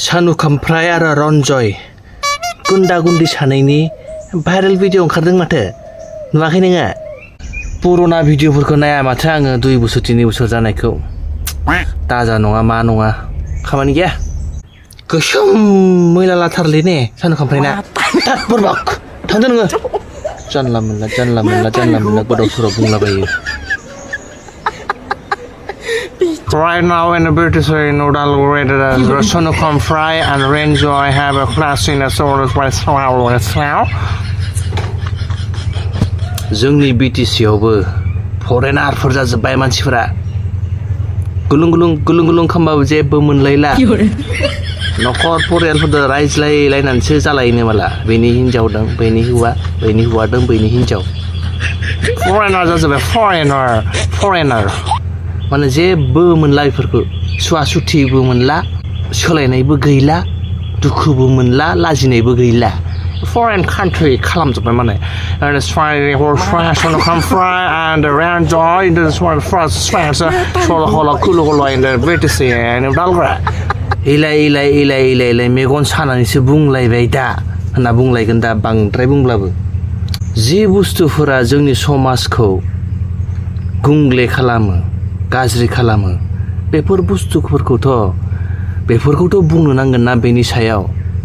सानु खामफ्राय आरो रन्जय गुन्दा गुन्दी सानैनि भाइरेल भिडिअ ओंखारदों माथो नुवाखै नोङो पुराना भिडिअफोरखौ नाया माथो आङो 2 बोसोर 3 बोसोर जानायखौ दाजा नङा मा नङा खामानि गैया गोसोम मैला लाथारलै ने सानु खामफ्रायना थाद बुरबाक थांदो नोङो जानला मोनला गोदाव सोराव बुंलाबायो Right now in the British in Udalguri, the Sonu Comfry and Renjoy have a class in the Soros by Slow and Slow. जोंनि BTC आवबो फरेनारफोर जाजोब्बाय मानसिफोरा गुलुं गुलुं खामबाबो जेबो मोनलायला नखर परियालफोरजों रायज्लायलायनानैसो जालायोनो माला बेनि हिनजाव दं बेनि हौवा दं बेनि हिनजाव Foreigner जाजोब्बाय foreigner माने जेबो मोनला बेफोरखौ सुवा सुथिबो मोनला सोलायनायबो गैला दुखुबो मोनला लाजिनायबो गैला foreign country खालामजोब्बाय माने and it's Friday or Sonu Comfry and Renjoy this one first sponsor for the whole kulu in the British and Udalguri. इलाय मेगन सानानैसो बुंलायबाय दा होनना बुंलायगोन दा बांद्राय बुंब्लाबो जि बुस्थुफोरा जोंनि समाजखौ गुंग्ले खालामो गाज्रि खालामो बेफोर बुस्थुफोरखौथ' बुंनो नांगोन ना बेनि सायाव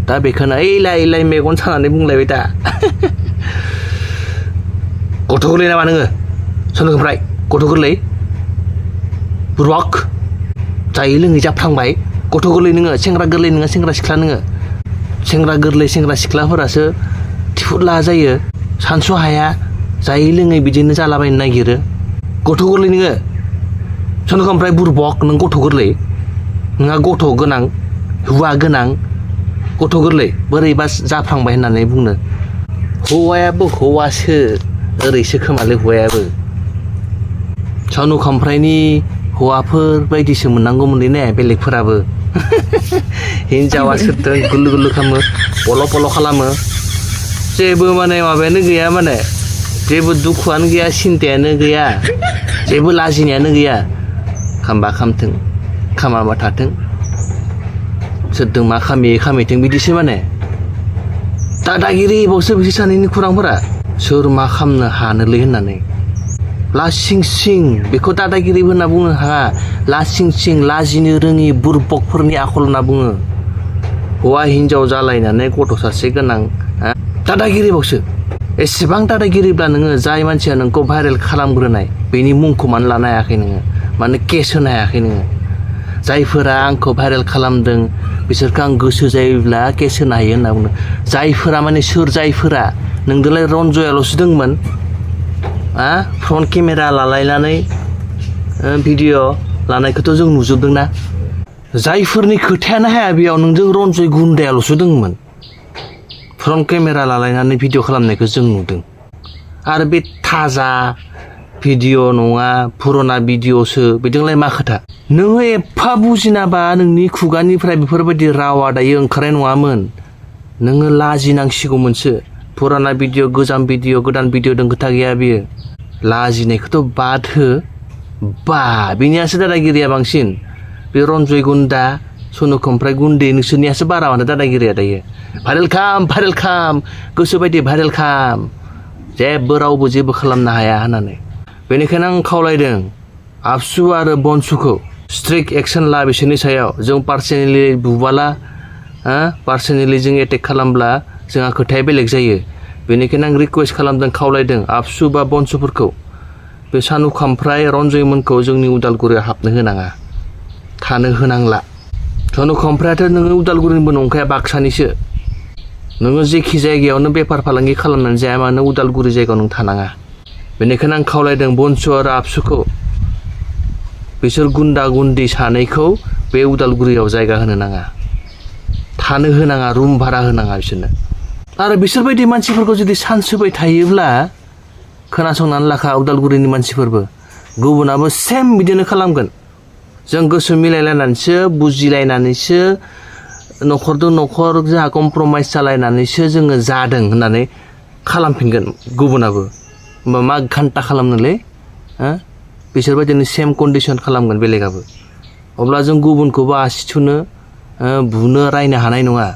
दा बेखौनो इलाय मेगन सानानै बुंलायबाय दा गथ' गोरलै नामा नोङो सानु खामफ्राय गथ' गोरलै बुरबाक जायै लोङै जाफ्लांबाय गथ' गोरलै नोङो सेंग्रा गोरलै नोङो सेंग्रा सिख्ला नोङो सेंग्रा गोरलै सेंग्रा सिख्लाफोरासो थिफुदला जायो सानस' हाया जायै लोङै बिदिनो जालाबायनो नागिरो गथ' गोरलै नोङो सानु खामफ्राय बुरबक नों गथ' गोरलै नोंहा गथ' गोनां हौवा गोनां गथ' गोरलै बोरैबा जाफ्लांबाय होननानै बुंनो हौवायाबो हौवासो ओरैसो खोमालै हौवायाबो सानु खामफ्रायनि हौवाफोर बायदिसो मोननांगौमोनलै ने बेलेगफोराबो हिनजावा सोरथों गुलु खालामो पल' खालामो जेबो माने माबायानो गैया माने जेबो दुखुआनो गैया सिन्तायानो गैया जेबो लाजिनायानो गैया खामबा खामथों खामाबा थाथों सोरदों मा खामिथों बिदिसो माने दादागिरि बावसो बिसोर सानैनि खुरांफोरा सोर मा खामनो हानोलै होननानै लासिं बेखौ दादागिरि होनना बुंनो हाया लासिं लाजिनो रोङि बुरबकफोरनि आखल होनना बुङो हौवा हिनजाव जालायनानै गथ' सासे गोनां दादागिरि बावसो एसेबां दादागिरिब्ला नोङो जाय मानसिया नोंखौ भाइरेल खालामग्रोनाय बेनि मुंखौ मानो लानो हायाखै नोङो मानो केस होनो हायाखै नोङो जायफोरा आंखौ भाइरेल खालामदों बिसोरखौ आं गोसो जायोब्ला केस होनो हायो होनना बुङो जायफोरा माने सोर जायफोरा नोंदोलाय रन्जयाल'सो दंमोन फ्रन्ट केमेरा लालायनानै भिडिअ लानायखौथ' जों नुजोबदोंना जायफोरनि खोथायानो हाया बेयाव नोंजों रन्जय गुन्दायाल'सो दंमोन फ्रन्ट केमेरा लालायनानै भिडिअ खालामनायखौ जों नुदों आरो बे थाजा भिडिअ नङा पुराना भिडिअसो बिदिलाय मा खोथा नोङो एफा बुजिनाबा नोंनि खुगानिफ्राय बेफोरबायदि रावा दायो ओंखारनाय नङामोन नोङो लाजिनांसिगौमोनसो पुराना भिडिअ गोजाम भिडिअ गोदान भिडिअ दं खोथा गैया बेयो लाजिनायखौथ' बाद हो बा बेनियासो दादागिरिया बांसिन बे रन्जय गुन्दा सनु खामफ्राय गुन्दै नोंसोरनियासो बारा मानो दादागिरिया दायो भाइरेल खाम गोसो बायदि भाइरेल खाम जेबो रावबो जेबो खालामनो हाया होननानै बेनिखायनो आं खावलायदों आबसु आरो बनसुखौ स्ट्रिक्ट एक्सन ला बिसोरनि सायाव जों पार्सनेलि बुबाला पार्सनेलि जों एटेक खालामब्ला जोंहा खोथाया बेलेग जायो बेनिखायनो आं रिकुवेस्ट खालामदों खावलायदों आबसु बा बनसुफोरखौ बे सानु खामफ्राय रन्जयमोनखौ जोंनि उदालगुरियाव हाबनो होनाङा थानो होनांला सानु खामफ्रायाथ' नोङो उदालगुरिनिबो नंखाया बाक्सानिसो नोङो जेखि जायगायावनो बेफार फालांगि खालामनानै जाया मानो उदालगुरि जायगायाव नों थानाङा बेनिखायनो आं खावलायदों बनसु आरो आबसुखौ बिसोर गुन्दा गुन्दी सानैखौ बे उदालगुरियाव जायगा होनो नाङा थानो होनाङा रुम भारा होनाङा बिसोरनो आरो बिसोरबायदि मानसिफोरखौ जुदि सानसुबाय थायोब्ला खोनासंनानै लाखा उदालगुरिनि मानसिफोरबो गुबुनाबो सेम बिदिनो खालामगोन जों गोसो मिलायलायनानैसो बुजिलायनानैसो न'खरजों न'खर जोंहा कमप्रमाइस जालायनानैसो जोङो जादों होननानै खालामफिनगोन गुबुनाबो होमबा मा घन्टा खालामनोलै बिसोरबायदिनो सेम कन्डिसन खालामगोन बेलेगाबो अब्ला जों गुबुनखौबो आसि थुनो बुनो रायनो हानाय नङा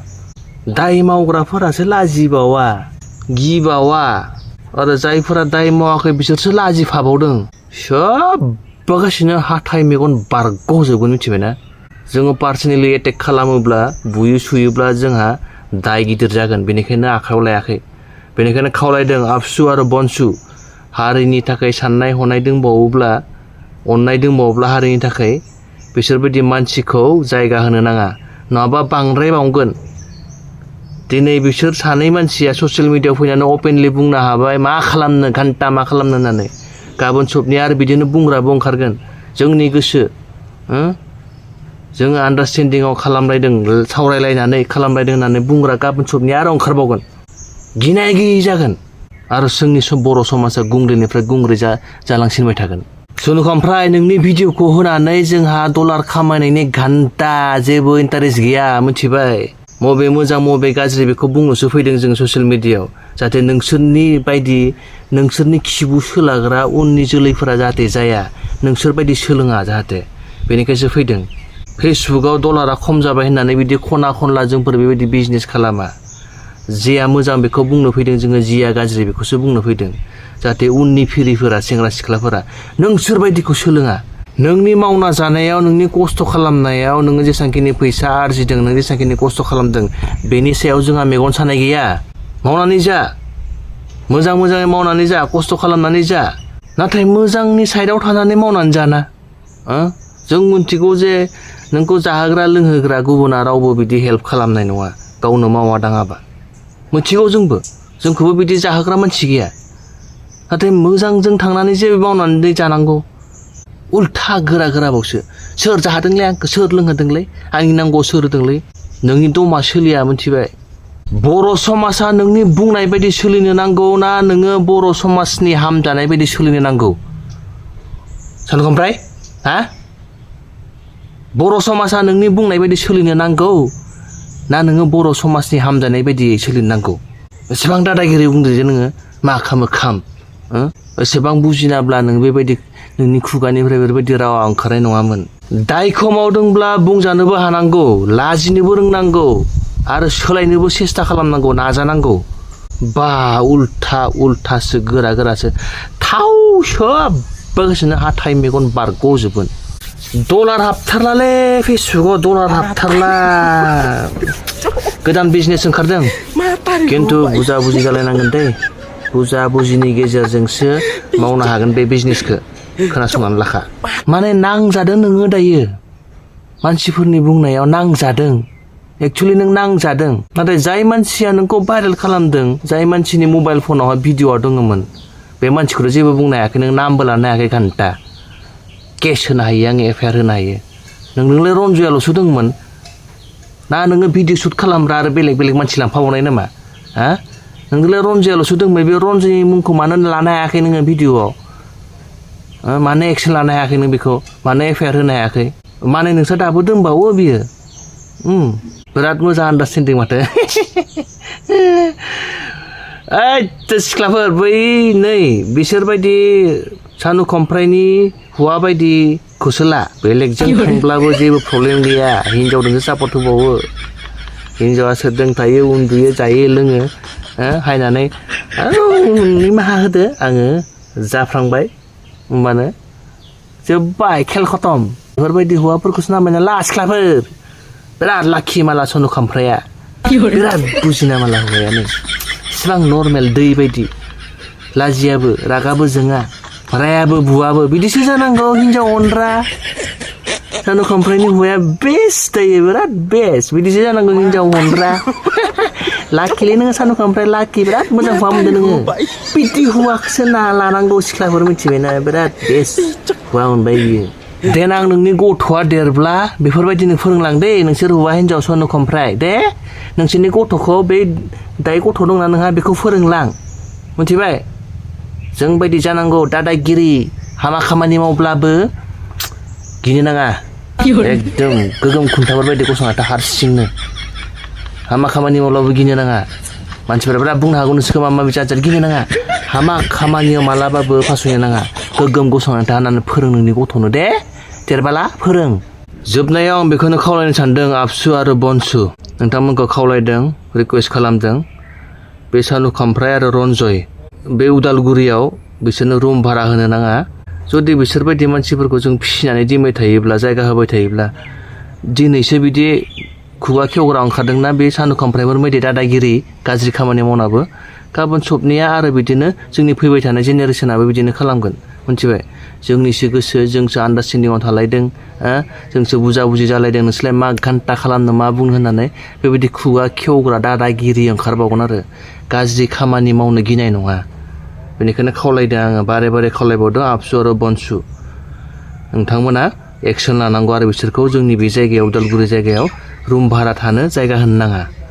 दाय मावग्राफोरासो लाजिबावा गिबावा आरो जायफोरा दाय मावाखै बिसोरसो लाजिफाबावदों सब गासिनो हाथाय मेगन बारग'जोबगोन मिथिबायना जोङो पार्सनेलि एटेक खालामोब्ला बुयो सुयोब्ला जोंहा दाय गिदिर जागोन बेनिखायनो आखायाव लायाखै बेनिखायनो खावलायदों आबसु आरो बनसु हारिनि थाखाय साननाय हनाय दंबावोब्ला अननाय दंबावोब्ला हारिनि थाखाय बिसोरबायदि मानसिखौ जायगा होनो नाङा नङाबा बांद्राय बावगोन दिनै बिसोर सानै मानसिया ससियेल मिडियायाव फैनानै अपेनलि बुंनो हाबाय मा खालामनो घन्टा मा खालामनो होननानै गाबोन सबनिया आरो बिदिनो बुंग्राबो ओंखारगोन जोंनि गोसो जोङो आन्डारस्टेन्डिंआव खालामलायदों सावरायलायनानै खालामलायदों होननानै बुंग्रा गाबोन सबनिया आरो ओंखारबावगोन गिनाय गैयि जागोन आरो जोंनि बर' समाजा गुंग्रिनिफ्राय गुंग्रि जालांसिनबाय थागोन सुनुख ओमफ्राय नोंनि भिडिअखौ होनानै जोंहा डलार खामायनायनि घन्टा जेबो इन्टारेस्ट गैया मिथिबाय मबे मोजां मबे गाज्रि बेखौ बुंनोसो फैदों जों ससियेल मिडियायाव जाहाथे नोंसोरनि बायदि नोंसोरनि खिबु सोलाग्रा उननि जोलैफोरा जाहाथे जाया नोंसोर बायदि सोलोङा जाहाथे बेनिखायसो फैदों फेसबुकाव डलारा खम जाबाय होननानै बिदि खना खनला जोंफोर बेबायदि बिजनेस खालामा जिया मोजां बेखौ बुंनो फैदों जोङो जिया गाज्रि बेखौसो बुंनो फैदों जाहाथे उननि फिरिफोरा सेंग्रा सिख्लाफोरा नोंसोर बायदिखौ सोलोङा नोंनि मावना जानायाव नोंनि खस्थ' खालामनायाव नोङो जेसांखिनि फैसा आरजिदों नों जेसांखिनि खस्थ' खालामदों बेनि सायाव जोंहा मेगन सानाय गैया मावनानै जा मोजाङै मावनानै जा खस्थ' खालामनानै जा नाथाय मोजांनि साइडआव थानानै मावनानै जाना जों मिन्थिगौ जे नोंखौ जाहोग्रा लोंहोग्रा गुबुना रावबो बिदि हेल्प खालामनाय नङा गावनो मावा दाङाबा मिथिगौ जोंखौबो बिदि जाहोग्रा मानसि गैया नाथाय मोजांजों थांनानै जे मावनानै जानांगौ उल्था गोराबावसो सोर जाहोदोंलै आंखौ सोर लोंहोदोंलै आंनि नांगौ सोर होदोंलै नोंनि दमा सोलिया मिथिबाय बर' समाजा नोंनि बुंनाय बायदि सोलिनो नांगौ ना नोङो बर' समाजनि हामजानाय बायदि सोलिनो नांगौ सानखौ ओमफ्राय बर' समाजा नोंनि बुंनाय बायदि सोलिनो नांगौ ना नोङो बर' समाजनि हामजानाय बायदियै सोलिनो नांगौ एसेबां दादागिरि बुंदो जे नोङो मा खालामो खाम एसेबां बुजिनाब्ला नों बेबायदि नोंनि खुगानिफ्राय बेबायदि रावा ओंखारनाय नङामोन दायखौ मावदोंब्ला बुंजानोबो हानांगौ लाजिनोबो रोंनांगौ आरो सोलायनोबो सेस्था खालामनांगौ नाजानांगौ बा उल्थासो गोरासो थाव सोबगासिनो हाथाय मेगन बारग'जोबगोन डलार हाबथारलालै फेसबुकाव डलार हाबथारला गोदान बिजनेस ओंखारदों खिन्थु बुजा बुजि जालायनांगोन दै बुजा बुजिनि गेजेरजोंसो मावनो हागोन बे बिजनेसखौ खोनासंनानै लाखा माने नांजादों नोङो दायो मानसिफोरनि बुंनायाव नांजादों एक्चुअलि नों नांजादों नाथाय जाय मानसिया नोंखौ भाइरेल खालामदों जाय मानसिनि मबाइल फनावहाय भिडिअआ दङमोन बे मानसिखौथ' जेबो बुंनो हायाखै नों नामबो लानो हायाखै घन्टा केस होनो हायो आङो एफआइआर होनो हायो नोंलाय रन्जयाल'सो दंमोन ना नोङो भिडिअ शुट खालामग्रा आरो बेलेग मानसि लांफाबावनाय नामा नोंलाय रन्जयाल'सो दंमोन बे रन्जयनि मुंखौ मानो लानो हायाखै नोङो भिडिअआव मानो एक्सन लानो हायाखै नों बेखौ मानो एफआइआर होनो हायाखै माने नोंसोर दाबो दोनबावो बियो बिराद मोजां आन्डारस्टेन्डिं माथो सिख्लाफोर बै नै बिसोरबायदि सानु खमफ्राइनि हौवा बायदिखौसो ला बेलेगजों थांब्लाबो जेबो प्रब्लेम गैया हिनजावजोंसो सापर्ट होबावो हिनजावा सोरजों थायो उन्दुयो जायो लोङो हायनानै निमाहा होदो आङो जाफ्लांबाय होमबानो जोब्बाय खेल खतम बेफोरबायदि हौवाफोरखौसो नामायना ला सिख्लाफोर बिराद लाखि माला सनु खामफ्राया बिराद बुजिना माला हौवायानो इसिबां नर्मेल दै बायदि लाजियाबो रागाबो जोङा रायाबो बुवाबो बिदिसो जानांगौ हिनजाव अनग्रा सानु खामफ्राइनि हौवाया बेस्ट दायो बिराद बेस्ट बिदिसो जानांगौ हिनजाव अनग्रा लाखिलै नोङो सानु खामफ्राइ लाखि बिराद मोजां हौवा मोनदों नोङो बिदि हौवाखौसो लानांगौ सिख्लाफोर मिथिबायना बिराद बेस्ट हौवा मोनबाय बियो देनां नोंनि गथ'आ देरब्ला बेफोरबायदिनो फोरोंलां दे नोंसोर हौवा हिनजाव सनु खामफ्राइ दे नोंसोरनि गथ'खौ बे दाय गथ' दंना नोंहा बेखौ फोरोंलां मिथिबाय जों बायदि जानांगौ दादागिरि हामा खामानि मावब्लाबो गिनो नाङा एकदम गोगोम खुन्थाफोर बायदि गसंना हारसिंनो हामा खामानि मावब्लाबो गिनो नाङा मानसिफोरा बिराद बुंनो हागौ नोंसोरखौ माबा माबि जाजाद गिनो नाङा हामा खामानियाव मालाबाबो फासयनो नाङा गोगोम गसंनानै था होननानै फोरों नोंनि गथ'नो दे देरबाला फोरों जोबनायाव आं बेखौनो खावलायनो सानदों आबसु आरो बनसु नोंथांमोनखौ खावलायदों रिकुवेस्ट खालामदों बे सानु खामफ्राय आरो रन्जय बे उदालगुरियाव बिसोरनो रुम भारा होनो नाङा जुदि बिसोरबायदि मानसिफोरखौ जों फिसिनानै दोनबाय थायोब्ला जायगा होबाय थायोब्ला दिनैसो बिदि खुगा खेवग्रा ओंखारदोंना बे सानु खामफ्रायफोर बायदि दादागिरि गाज्रि खामानि मावनाबो गाबोन सबनिया आरो बिदिनो जोंनि फैबाय थानाय जेनेरेसनाबो बिदिनो खालामगोन मिथिबाय जोंनिसो गोसो जोंसो आन्दारस्टेन्डिंआव थालायदों जोंसो बुजा बुजि जालायदों नोंसोरलाय मा घन्टा खालामनो मा बुंनो होननानै बेबायदि खुगा खेवग्रा दादागिरि ओंखारबावगोन आरो गाज्रि खामानि मावनो गिनाय नङा बेनिखायनो खावलायदों आङो बारे बारे खावलायबावदों आबसु आरो बनसु नोंथांमोना एक्सन लानांगौ आरो बिसोरखौ जोंनि बे जायगायाव उदालगुरि जायगायाव रुम भारा थानो जायगा होनो नाङा